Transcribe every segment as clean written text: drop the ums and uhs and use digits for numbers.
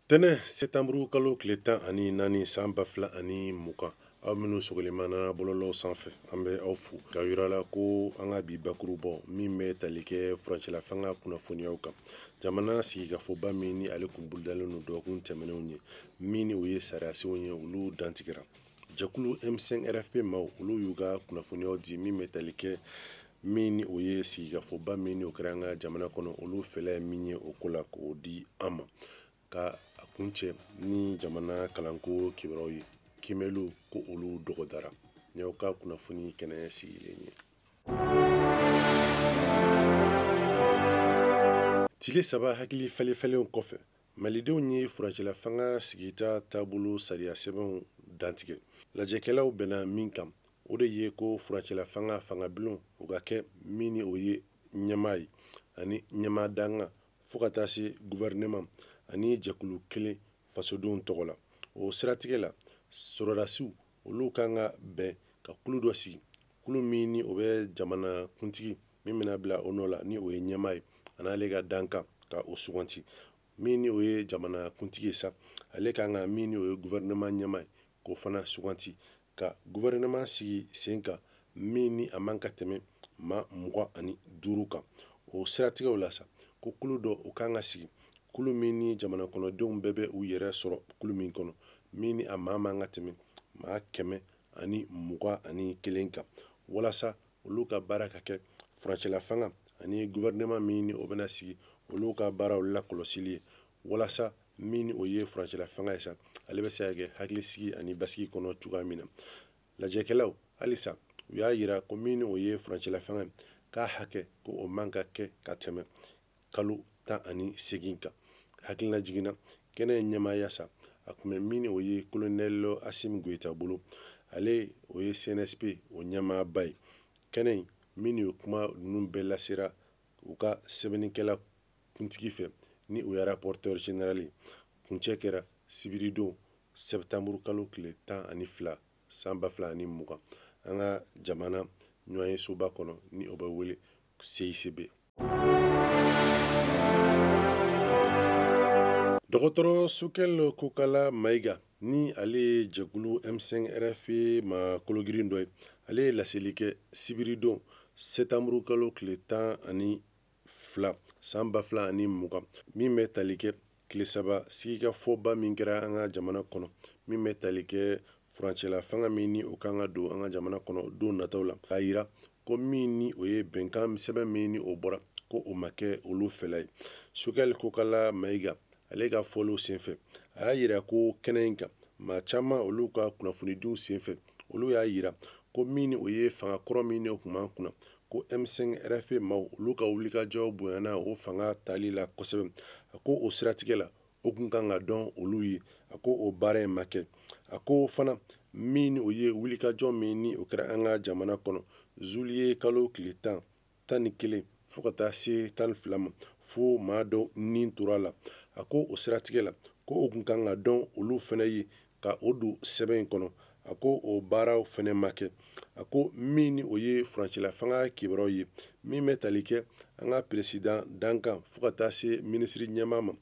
Tɛnɛ setanburu kalo tile 14 san 2020, aw minnu sɔgɔlen b'an bɔlɔlɔw sanfɛ, an bɛ aw fo ka yira la ko an ka bi bakurubɔ min bɛ tali kɛ furancɛla fanga kunnafoniyaw kan, jamana sigikafɔba min ni ale kun bolodalen don dɔgɔkun tɛmɛnenw ye, min ni o ye sariyasenw ye, olu dantigɛra. Jɛkulu M5 RFP maaw, olu y'u ka kunnafoniyaw di min bɛ tali kɛ min ni o ye sigikafɔba min ni o kɛra an ka jamana kɔnɔ, olu fɛla ye min ye o ko la k'o di an ma. Ka a kuncɛ ni jamana kalanko kibaruyaw ye, kiimɛliw ko olu dɔgɔdara. Ni aw ka kunnafoni kɛnɛ sigilen ye. Tile 3 hakili falen-falenw kɔfɛ, malidenw ye furancɛla fanga sigita taabolo sariya sɛbɛnw dantigɛ. Lajɛkɛlaw bɛnna min kan, o de ye ko furancɛla fanga fangabulon o ka kɛ min ni o ye ɲɛmaa ye ani ɲɛmaa dankan fo ka taa se gouvernement ani jɛkulu kelen fasodenw tɔgɔ la. O siratigɛ la, sɔrɔdasiw olu kan ka bɛn ka kulu dɔ sigi, kulu min ni o bɛ jamana kuntigi min bɛna bila o nɔ la ni o ye ɲɛmaa ye a n'ale ka dankan ka o suganti. Min ni o ye jamana kuntigi ye sa, ale kan ka min ni o ye gouvernement ɲɛmaa ye k'o fana suganti, ka gouvernement sigi sen kan min ni a man ka tɛmɛ maa 25 kan. O siratigɛw la sa, ko kulu dɔ o kan ka sigi, kulu min ni jamana kɔnɔdenw bɛɛ bɛ u yɛrɛ sɔrɔ kulu min kɔnɔ, min ni a maa man ka tɛmɛ maa 121 kan, walasa olu ka baara ka kɛ furancɛla fanga ani gouvernement min ni o bɛna sigi olu ka baaraw lakɔlɔsili ye, walasa min ni o ye furancɛla fanga ye sa, ale bɛ se ka kɛ hakilisigi ani basigi kɔnɔ cogoya min na. Lajɛkɛlaw halisa u y'a yira ko min ni o ye furancɛla fanga ye, k'a hakɛ ko o man ka kɛ ka tɛmɛ kalo 18 kan. Hakilina jiginna kɛnɛ ɲɛmaaya sa, a kun bɛ min ni o ye colonel Assimi Goïta bolo, ale o ye CNSP o ɲɛmaaba ye. Kɛnɛ in min ni o kuma ninnu bɛɛ lasera u ka sɛbɛnnikɛla kuntigi fɛ ni o ye rapporteur général ye. Kuncɛ kɛra sibiridon septembre kalo tile 12 san 2020 an ka jamana ɲɔgɔnyesoba kɔnɔ ni o bɛ wele CICB. Dɔgɔtɔrɔ Sogɛl Kokala Mayiga ni ale ye jɛkulu M5 RFP ma kologirin dɔ ye, ale ye laseli kɛ sibiridon septembre kalo tile 12 san 2020 min bɛ tali kɛ tile 3 sigikafɔba min kɛra an ka jamana kɔnɔ, min bɛ tali kɛ furancɛla fanga min ni o kan ka don an ka jamana kɔnɔ don nataw la. K'a yira ko min ni o ye bɛnkan sɛbɛn min ni o bɔra ko o ma kɛ olu fɛla ye. Sogɛl Kokala Mayiga ale ka fɔliw senfɛ, a y'a yira ko kɛnɛ in kan maa caman olu ka kunnafonidiw senfɛ, olu y'a yira ko min ni o ye fanga kɔrɔ min ni o kun b'an kunna, ko M5 RFP maaw olu ka wulikajɔ bonyana o fanga tali la kosɛbɛ. A ko o siratigɛ la o kun kan ka dɔn olu ye, a ko o baara in ma kɛ. A ko fana min ni o ye wulikajɔ min ni o kɛra an ka jamana kɔnɔ zuliye kalo tile 10, 11 fo ka taa se 12 ma, fo maa dɔ ni tora la. A ko o siratigɛ la ko o kun kan ka dɔn olu fana ye ka o don sɛbɛn in kɔnɔ. A ko o baaraw fana ma kɛ. A ko min ni o ye furancɛla fanga kibaruyaw ye min bɛ tali kɛ an ka président dankan fo ka taa se minisiri ɲɛmaa ma,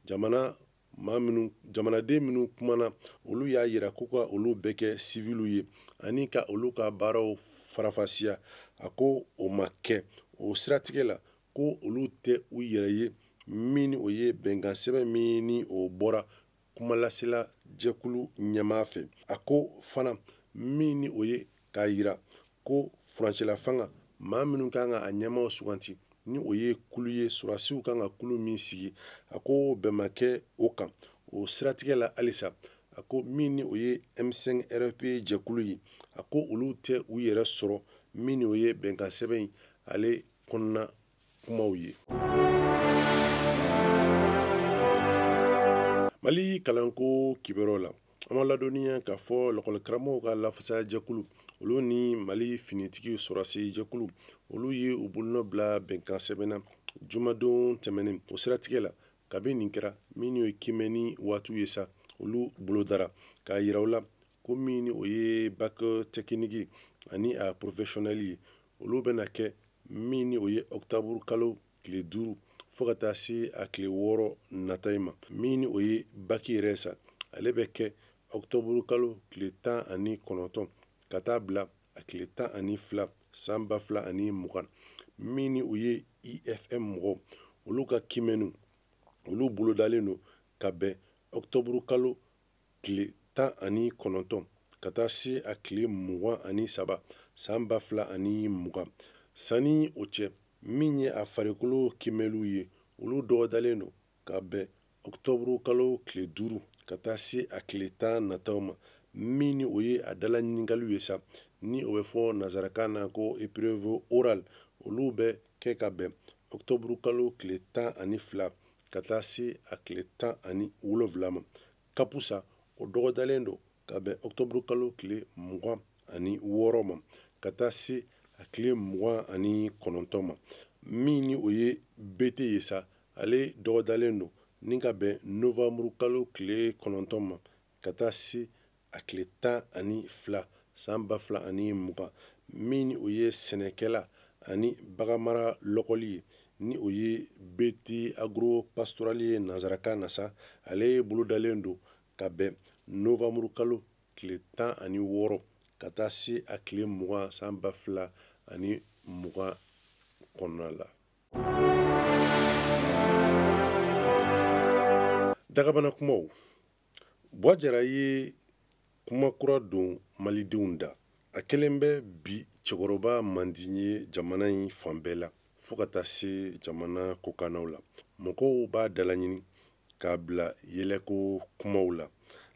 jamana maa minnu, jamanaden minnu kumana, olu y'a yira ko ka olu bɛɛ kɛ civiliw ye ani ka olu ka baaraw farafasiya. A ko o ma kɛ. O siratigɛ la ko olu tɛ u yɛrɛ ye min ni o ye bɛnkan sɛbɛn min ni o bɔra kumalasela jɛkulu ɲɛmaa fɛ. A ko fana min ni o ye k'a yira ko furancɛla fanga maa minnu kan ka a ɲɛmaaw suganti ni o ye kulu ye, sɔrɔdasiw kan ka kulu min sigi, a ko bɛn ma kɛ o kan. O siratigɛ la halisa, a ko min ni o ye M5 RFP jɛkulu ye, a ko olu tɛ u yɛrɛ sɔrɔ min ni o ye bɛnkan sɛbɛn in ale kɔnɔna kumaw ye. Mali kalanko kibaruyaw la, an b'a ladɔnniya k'a fɔ lakɔlikaramɔgɔw ka lafasa jɛkulu olu ni Mali finitigi sɔrɔdasi jɛkulu olu ye u bolonɔ bila bɛnkan sɛbɛn na jumadon tɛmɛnen. O siratigɛ la, kabi nin kɛra min ye kiimɛni waatiw ye sa, olu bolodara k'a yira u la ko min ni o ye bac technique ani a professionnel ye, olu bɛna kɛ min ni o ye octobre kalo tile 5 fo ka taa se a tile 6 nata in ma. Min ni o ye baki yɛrɛ sa, ale bɛ kɛ ɔkutɔburu kalo tile 19 ka taa bila a tile 12 san 2020. Min ni o ye IFM mɔgɔw, olu ka kiimɛniw olu bolodalen don ka bɛn ɔkutɔburu kalo tile 19 ka taa se a tile 23 san 2020. Sanni o cɛ, min ye a farikolo kiimɛliw ye, olu dɔgɔdalen don ka bɛn ɔkutɔburu kalo tile 5 ka taa se a tile 10 nataw ma. Min ni o ye a dala ɲininkaliw ye sa, ni o bɛ fɔ nansarakan na ko épreuve orale, olu bɛ kɛ ka bɛn ɔkutɔburu kalo tile 12 ka taa se a tile 17 ma. Kapusa, o dɔgɔdalen don ka bɛn ɔkutɔburu kalo tile 26 ma ka taa se a tile 29 ma. Min ni o ye BT ye sa, ale dɔgɔdalen don ni ka bɛn novanburu kalo tile 9 ma ka taa se a tile 12 san 2020. Min ni o ye sɛnɛkɛla ani baganmara lɔkɔli ye, ni o ye BT agro pastoral ye nansarakan na sa, ale bolodalen don ka bɛn novanburu kalo tile 16 ka taa se a tile 20 san 2020 kɔnɔna la. Dagabana kumaw. Buwa Jara ye kuma kura don malidenw da. A kɛlen bɛ bi cɛkɔrɔba mandi ye jamana in fan bɛɛ la fo ka taa se jamana kɔkannaw la. Mɔgɔw b'a dalaɲini k'a bila yɛlɛko kumaw la.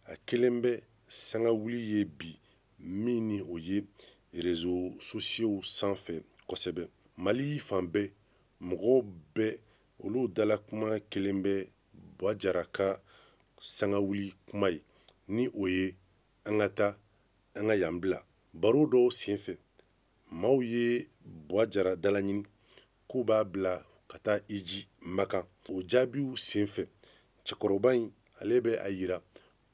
A kɛlen bɛ sangawuli ye bi min ni o ye réseaux sociaux sanfɛ kosɛbɛ. Mali fan bɛɛ, mɔgɔw bɛɛ olu dala kuma kelen bɛ Buwa Jara ka sangawuli kuma ye, ni o ye an ka taa an ka yan bila. Baro dɔw senfɛ, maaw ye Buwa Jara dalaɲini k'u b'a bila ka taa iji Makan. O jaabiw senfɛ, cɛkɔrɔba in ale bɛ a yira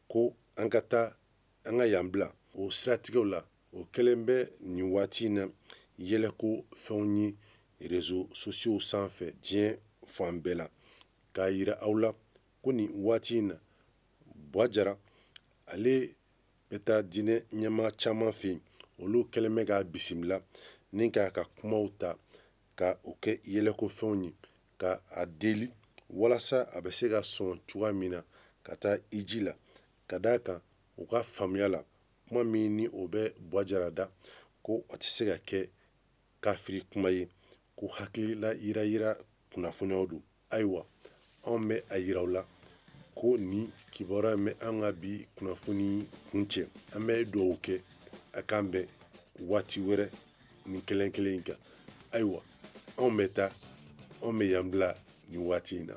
ko an ka taa an ka yan bila. O siratigɛw la, o kɛlen bɛ nin waati in na yɛlɛko fɛnw ye réseaux sociaux sanfɛ diɲɛ fan bɛɛ la. K'a yira aw la ko nin waati in na, Buwa Jara ale bɛ taa diinɛ ɲɛmaa caman fɛ yen, olu kɛlen bɛ k'a bisimila ni k'a ka kumaw ta ka o kɛ yɛlɛko fɛnw ye, ka a deli walasa a bɛ se ka sɔn cogoya min na ka taa iji la. Ka d'a kan u ka faamuya la, kuma min ni o bɛ Buwa Jara da, ko a tɛ se ka kɛ kafiri kuma ye, ko hakilila yira-yira kunnafoniyaw don. Ayiwa, anw bɛ a yira aw la ko nin kibaruya bɛ an ka bi kunnafoni kuncɛ. An bɛ dugawu kɛ a k'an bɛn waati wɛrɛ nin kelen kelen in kan. Ayiwa, anw bɛ taa, anw bɛ yan bila nin waati in na.